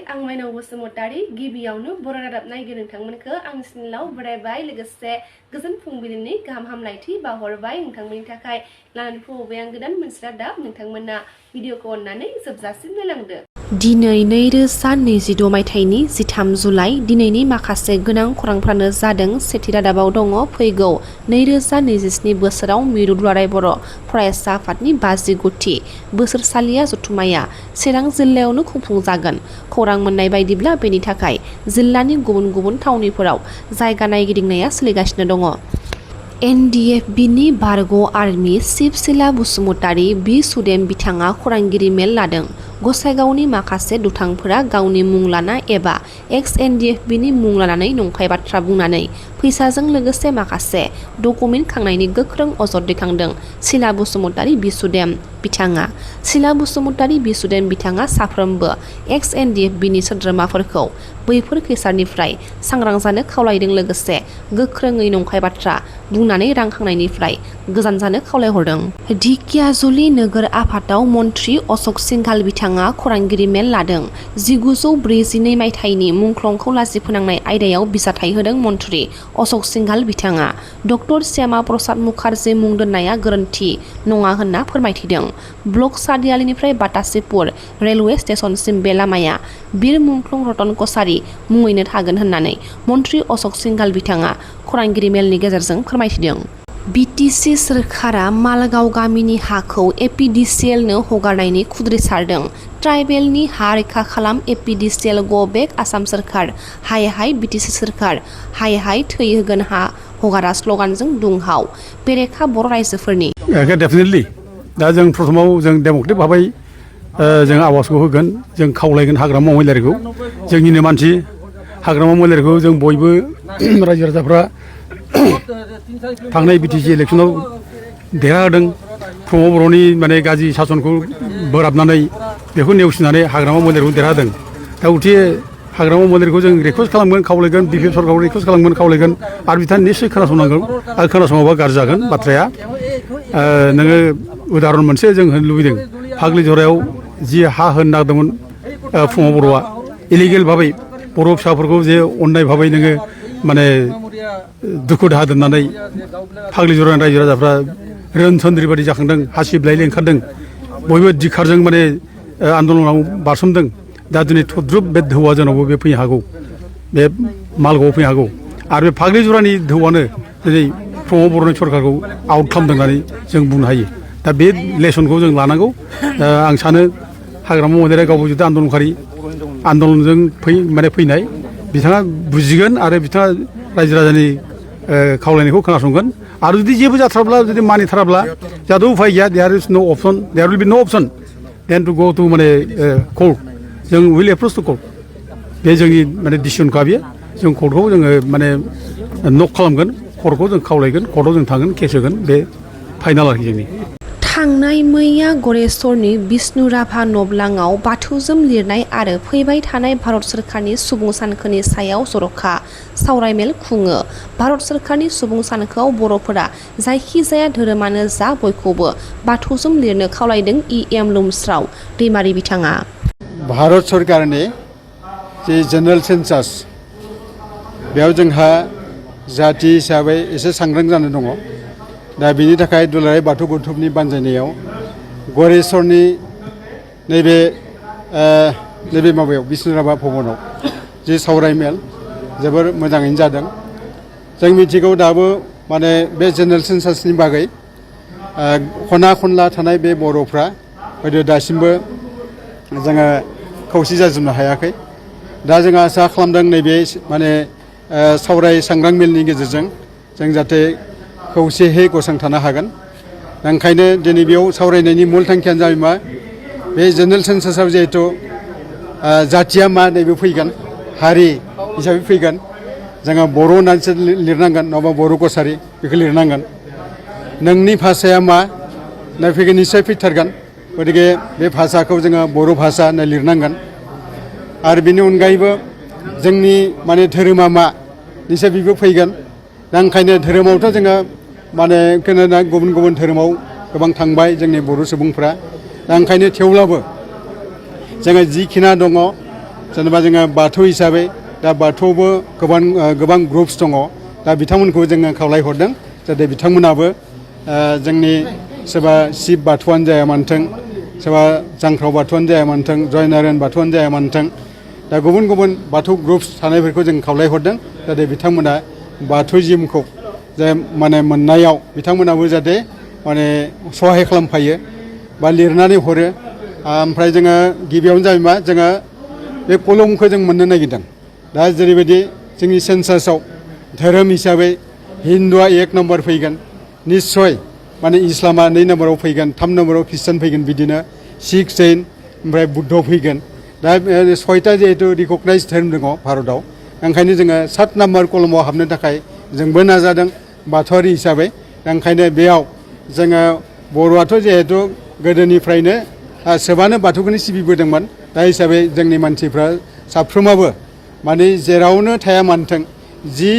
आं माइनाव बसुमतारी गिबियावनो बर' रादाब नायगिरि नोंथांमोनखौ आंनि चेनेलाव बरायबाय लोगोसे गोजोन फुंबिलिनि गाहाम हामलायथि बावहरबाय नोंथांमोननि थाखाय लानानै फैबाय आं गोदान मोनसे रादाब नोंथांमोना भिडिअखौ अननानै जोबजासिम नायलांदो। दिनै 2022 मायथाइनि 13 जुलाइ दिनैनि माखासे गोनां खौरांफ्रानो जादों। सेथि रादाबाव दङ फैगौ 2027 बोसोराव मिरु दुलाराय बर' फरायसा आफादनि 59थि बोसोरसालिया जथुम्माया चिरां जिल्लायावनो खुंफुंजागोन। खौरां मोननाय बायदिब्ला बेनि थाखाय जिल्लानि गुबुन गुबुन थावनिफोराव जायगा नायगिदिंनाया सोलिगासिनो दङ। NDFBनि बारग' आर्मि चिफ सिला बसुमतारी बि सुदेम बिथाङा खौरांगिरि मेल लादों। गसाइगावनि माखासे दुथांफोरा गावनि मुं लाना एबा NDFBनि मुं लानानै नंखाय बाथ्रा बुंनानै फैसाजों लोगोसे माखासे डकुमेन्ट खांनायनि गोख्रों अजद दैखांदों। सिला बसुमतारी बिसुदेम बिथाङा सिला बसुमतारी बिसुदेम बिथाङा साफ्रोमबो NDFBनि सोद्रोमाफोरखौ बैफोर खैसारनिफ्राय सांग्रां जानो खावलायदों लोगोसे गोख्रोङै नंखाय बाथ्रा बुंनानै रां खांनायनिफ्राय गोजान जानो खावलायहरदों। ढेकियाजुलि नोगोर आफादाव मन्त्रि अशोक सिंघाल बिथाङा खौरांगिरि मेल लादों। 1942 मायथाइनि मुंख्लंखौ लाजि फोनांनाय आयदायाव बिजाथाइ होदों मन्त्रि अशोक सिंघाल बिथाङा। डक्टर श्यामा प्रसाद मुखार्जी मुं दोननाया गोरोन्थि नङा होनना फोरमायथिदों। ब्लक सारियालिनिफ्राय बातासिपुर रेलवे स्टेशनसिम बे लामाया बिर मुंख्लं रतन कछारी मुङैनो थागोन होननानै मन्त्रि अशोक सिंघाल बिथाङा खौरांगिरि मेलनि गेजेरजों फोरमायथिदों। BTC सोरखारा मालगाव गामिनि हाखौ APDCL-नो हगारनायनि खुद्रिसारदों। ट्राइबेलनि हा रैखा खालाम APDCL गो बेक आसाम सोरखार हाय हाय BTC सोरखार हाय हाय थै होगोन हा हगारा स्लगानजों दुंहाव बेरेखा बर' रायजोफोरनि। डेफिनेटलि दा जों प्रथमाव जों डेम'क्रेटिक भाबै जों आवाजखौ होगोन। जों खावलायगोन हाग्रामा महिलारिखौ जोंनिनो मानसि हाग्रामा महिलारिखौ जों बयबो रायजो राजाफ्रा थांनाय BTC इलेक्सनाव देरहाहोदों। प्रमद बर'नि माने गाज्रि सासनखौ बोराबनानै बेखौ नेवसिनानै हाग्रामा महिलारिखौ देरहाहोदों। दा उथे हाग्रामा महिलारिखौ जों रिकुवेस्ट खालामगोन खावलायगोन BPF सरकारखौ रिकुवेस्ट खालामगोन खावलायगोन आरो बिथाङा निस्सय खोनासंनांगौ आरो खोनासङाबा गाज्रि जागोन बाथ्राया। नोङो उदाहरन मोनसे जों होनो लुबैदों फाग्लिजरायाव जि हा होनो नागिरदोंमोन प्रमद बर'आ इलिगेल भाबै बर' फिसाफोरखौ जे अननाय भाबै नोङो माने दुखु दाहा दोननानै फाग्लिजरानि रायजो राजाफ्रा रोनसोन्द्रि बादि जाखांदों हासिबलायले ओंखारदों बयबो दिखारजों माने आन्दलनाव बारसोमदों। दा दिनै थद्रुब बे धौआ जोंनावबो बे फैनो हागौ बे मालगावआव फैनो हागौ आरो बे फाग्लिजरानि धौआनो दिनै प्रमद बर'नि सरकारखौ आउट खालामदों होननानै जों बुंनो हायो। दा बे लेसनखौ जों लानांगौ। आं सानो हाग्रामा महिलारिया गावबो जुदि आन्दलनजों फैनाय बिथाङा बुजिगोन आरो बिथाङा रायजो राजानि खावलायनायखौ खोनासंगोन आरो जुदि जेबो जाथाराब्ला जुदि मानिथाराब्ला जोंहाथ' उफाय गैया। देयार इज नो अपसन देयार विल बि नो अपसन देन टु गो टु माने कर्ट। जों उइल एप्रच टु कर्ट। बे जोंनि माने डिसिसनखा बेयो। जों कर्टखौ जोङो माने नक खालामगोन कर्टखौ जों खावलायगोन कर्टआव जों थांगोन केस होगोन बे फाइनाल आरोखि जोंनि। थांनाय मैया गरेस्वरनि बिष्णु राभा नबलाङाव बाथौजों लिरनाय आरो फैबाय थानाय भारत सोरखारनि सुबुं सानखोनि सायाव जर'खा सावरायमेल खुङो। भारत सोरखारनि सुबुं सानखोआव बर'फोरा जायखिजाया धोरोमानो जा बयखौबो बाथौजों लिरनो खावलायदों EM लुमस्राव दैमारि बिथाङा। भारत सरकारनि जे जेनेरेल सेन्सास बेयाव जोंहा जाथि हिसाबै एसे सांग्रां जानो दङ। दा बिनि थाखाय दुलाराय बाथौ गौथुमनि बानजायनायाव गरेस्वरनि नैबे माबायाव बिष्णु राभा भबनाव जि सावरायमेल जोबोर मोजाङैनो जादों। जों मिथिगौ दाबो माने बे जेनेरेल सेन्सासनि बागै खना खनला थानाय बे बर'फ्रा हयथ' दासिमबो जोङो खौसे जाजोबनो हायाखै। दा जों आसा खालामदों नैबे माने सांग्रां मेलनि गेजेरजों जों जाहाथे खौसेयै गसंथानो हागोन। ओंखायनो दिनै बेयाव सावरायनायनि मुल थांखियानो जाबाय मा बे जेनेरेल सेन्सासाव जिहेथु जाथिया मा नैबे फैगोन हारि हिसाबै फैगोन जोङो बर' होननानैसो लिरनांगोन नङाबा बर' कछारी बेखौ लिरनांगोन। नोंनि भाषाया मा नै फैगोन निस्सय फैथारगोन। गतिके बे भाषाखौ जोङो बर' भाषा होनना लिरनांगोन। आरो बेनि अनगायैबो जोंनि माने धोरोमा मा निस्सय बेबो फैगोन। दा ओंखायनो धोरोमावथ' जोङो माने गुबुन गुबुन धोरोमाव गोबां थांबाय जोंनि बर' सुबुंफ्रा। दा ओंखायनो थेवब्लाबो जोङो जिखिना दङ जेनेबा जोङो बाथौ हिसाबै दा बाथौआवबो गोबां ग्रुप्स दङ दा बिथांमोनखौ जोङो खावलायहरदों जाहाथे बिथांमोनाबो जोंनि सोरबा शिब बाथौआनो जाया मानोथों सोरबा जांख्राव बाथौआनो जाया मानोथों जयनारायण बाथौआनो जाया मानोथों दा गुबुन गुबुन बाथौ ग्रुप्स थानायफोरखौ जों खावलायहरदों जाहाथे बिथांमोना बाथौइज्मखौ जे माने मोननायाव बिथांमोनाबो जाहाथे माने सहाय खालामफायो बा लिरनानै हरो ओमफ्राय जोङो गिबियावनो जाबाय मा जोङो बे कलमखौ जों मोननो नागिरदों दा जेरैबायदि जोंनि सेन्सासाव धोरोम हिसाबै हिन्दुआ 1 नम्बर फैगोन निस्सय माने इस्लामा 2 नम्बराव फैगोन 3 नम्बराव ख्रिस्टान फैगोन बिदिनो सिख जैन ओमफ्राय बुद्ध फैगोन दा 6टा जिहेतु रिकगनाइज धोरोम दङ भारताव ओंखायनो जोङो 7 नम्बर कलमाव हाबनो थाखाय जोंबो नाजादों बाथौआरि हिसाबै ओंखायनो बेयाव जोङो बर'आथ' जिहेतु गोदोनिफ्रायनो सोबानो बाथौखौनो सिबिबोदोंमोन दा हिसाबै जोंनि मानसिफ्रा साफ्रोमाबो माने जेरावनो थाया मानोथों जि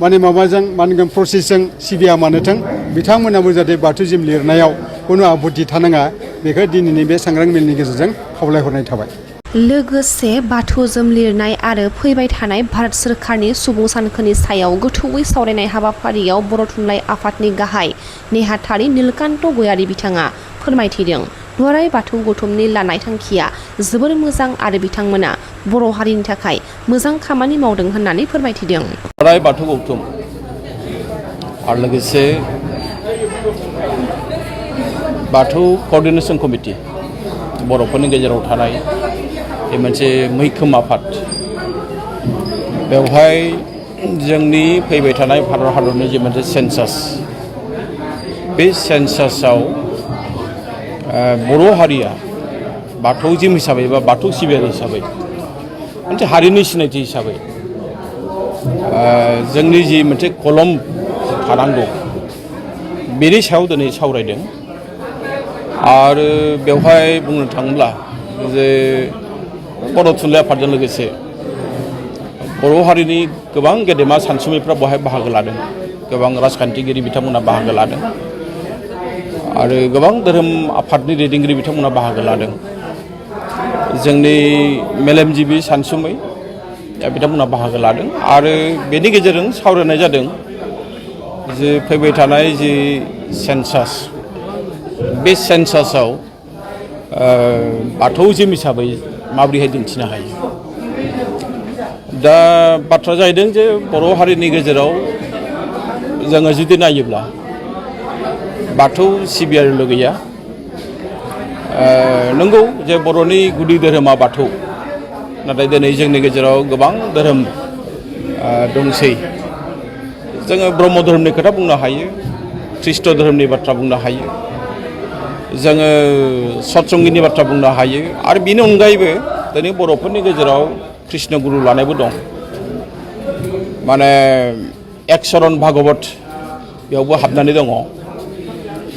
माने माबाजों मानगोन प्रसेसजों सिबिया मानोथों बिथांमोनाबो जाहाथे बाथौइज्म लिरनायाव खुनु आपत्ति थानाङा बेखौ दिनैनि बे सांग्रां मेलनि गेजेरजों खावलायहरनाय थाबाय। लोगोसे बाथौजों लिरनाय आरो फैबाय थानाय भारत सोरखारनि सुबुं सानखोनि सायाव गोथौवै सावरायनाय हाबाफारियाव बर' थुनलाइ आफादनि गाहाय नेहाथारि नीलकान्त गयारी बिथाङा फोरमायथिदों। दुलाराय बाथौ गौथुमनि लानाय थांखिया जोबोर मोजां आरो बिथांमोना बर' हारिनि थाखाय मोजां खामानि मावदों होननानै फोरमायथिदों। दुलाराय बाथौ गौथुम आरो लोगोसे बाथौ क'र्डिनेशन कमिटि बर'फोरनि गेजेराव थानाय बे मोनसे मैखोम आफाद बेवहाय जोंनि फैबाय थानाय भारत हादरनि जे मोनसे सेन्सास बे सेन्सासाव बर' हारिया बाथौइज्म हिसाबै बा बाथौ सिबियारि हिसाबै मोनसे हारिनि सिनायथि हिसाबै जोंनि जि मोनसे कलम थानांगौ बेनि सायाव दिनै सावरायदों आरो बेवहाय बुंनो थाङोब्ला जे बर' थुनलाइ आफादजों लोगोसे बर' हारिनि गोबां गेदेमा सानसुमैफ्रा बेवहाय बाहागो लादों गोबां राजखान्थिगिरि बिथांमोना बाहागो लादों आरो गोबां धोरोम आफादनि दैदेनगिरि बिथांमोना बाहागो लादों जोंनि मेलेमजिबि सानसुमै बिथांमोना बाहागो लादों आरो बेनि गेजेरजों सावरायनाय जादों जे फैबाय थानाय जि सेन्सास बे सेन्सासाव बाथौइज्म हिसाबै माबोरैहाय दिन्थिनो हायो दा बाथ्रा जाहैदों जे बर' हारिनि गेजेराव जोङो जुदि नायोब्ला बाथौ सिबियारिल' गैया नंगौ जे बर'नि गुदि धोरोमा बाथौ नाथाय दिनै जोंनि गेजेराव गोबां धोरोम दंसै जोङो ब्रह्म धोरोमनि खोथा बुंनो हायो ख्रिस्ट' धोरोमनि बाथ्रा बुंनो हायो जोङो सतसंगिनि बाथ्रा बुंनो हायो आरो बेनि अनगायैबो दिनै बर'फोरनि गेजेराव कृष्ण गुरु लानायबो दं माने एकशरण भागवत बेयावबो हाबनानै दङ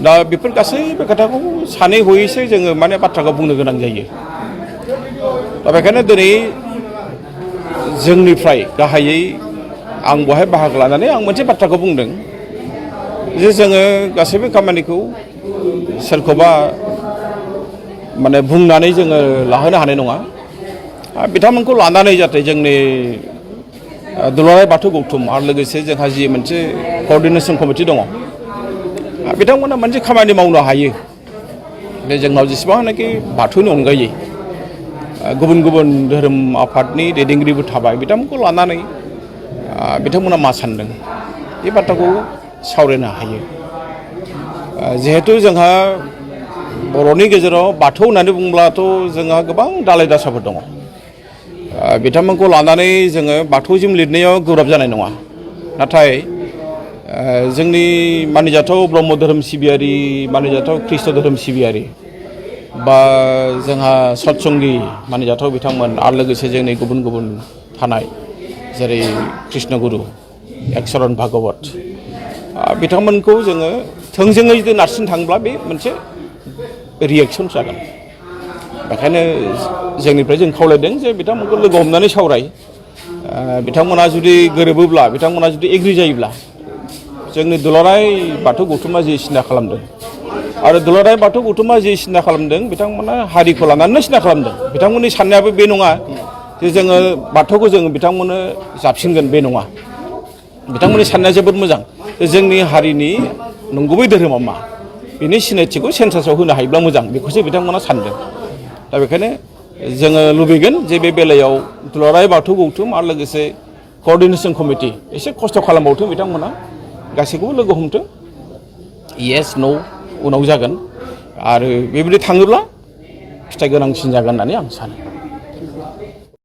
दा बेफोर गासैबो खोथाखौ सानै हयैसो जोङो माने बाथ्राखौ बुंनो गोनां जायो दा बेखायनो दिनै जोंनिफ्राय गाहायै आं बेवहाय बाहागो लानानै आं मोनसे बाथ्राखौ बुंदों जे जोङो गासैबो खामानिखौ सोरखौबा माने बुंनानै जोङो लाहोनो हानाय नङा बिथांमोनखौ लानानै जाहाथे जोंनि दुलाराय बाथौ गौथुम आरो लोगोसे जोंहा जि मोनसे क'र्डिनेशन कमिटि दङ बिथांमोना मोनसे खामानि मावनो हायो बे जोंनाव जेसेबांनाखि बाथौनि अनगायै गुबुन गुबुन धोरोम आफादनि दैदेनगिरिबो थाबाय बिथांमोनखौ लानानै बिथांमोना मा सानदों बे बाथ्राखौ सावरायनो हायो जिहेतु जोंहा बर'नि गेजेराव बाथौ होननानै बुंब्लाथ' जोंहा गोबां दालाय दासाफोर दङ बिथांमोनखौ लानानै जोङो बाथौइज्म लिरनायाव गोब्राब जानाय नङा नाथाय जोंनि मानिजाथाव ब्रह्म धोरोम सिबियारि मानिजाथाव ख्रिस्ट' धोरोम सिबियारि बा जोंहा सतसंगि मानिजाथाव बिथांमोन आरो लोगोसे जोंनि गुबुन गुबुन थानाय जेरै कृष्ण गुरु एकशरण भागवत बिथांमोनखौ जोङो थोंजोङै जुदि नारसिन थांब्ला बे मोनसे रिएक्सन जागोन बेखायनो जोंनिफ्राय जों खावलायदों जे बिथांमोनखौ लोगो हमनानै सावराय बिथांमोना जुदि गोरोबोब्ला बिथांमोना जुदि एग्रि जायोब्ला जोंनि दुलाराय बाथौ गौथुमा जि सिन्था खालामदों आरो दुलाराय बाथौ गौथुमा जि सिन्था खालामदों बिथांमोना हारिखौ लानानै सिन्था खालामदों बिथांमोननि साननायाबो बे नङा जे जोङो बाथौखौ जोङो बिथांमोननो जाबसिनगोन बे नङा बिथांमोननि साननाया जोबोद मोजां जोंनि हारिनि नंगुबै धोरोमा मा बिनि सिनायथिखौ सेन्सासाव होनो हायोब्ला मोजां बेखौसो बिथांमोना सानदों दा बेखायनो जोङो लुबैगोन जे बे बेलायाव दुलाराय बाथौ गौथुम आरो लोगोसे कअर्डिनेसन कमिटि एसे खस्थ' खालामबावथों बिथांमोना गासैखौबो लोगो हमथों येस न' उनाव जागोन आरो बेबायदि थाङोब्ला फिथाइ गोनांसिन जागोन होननानै आं सानो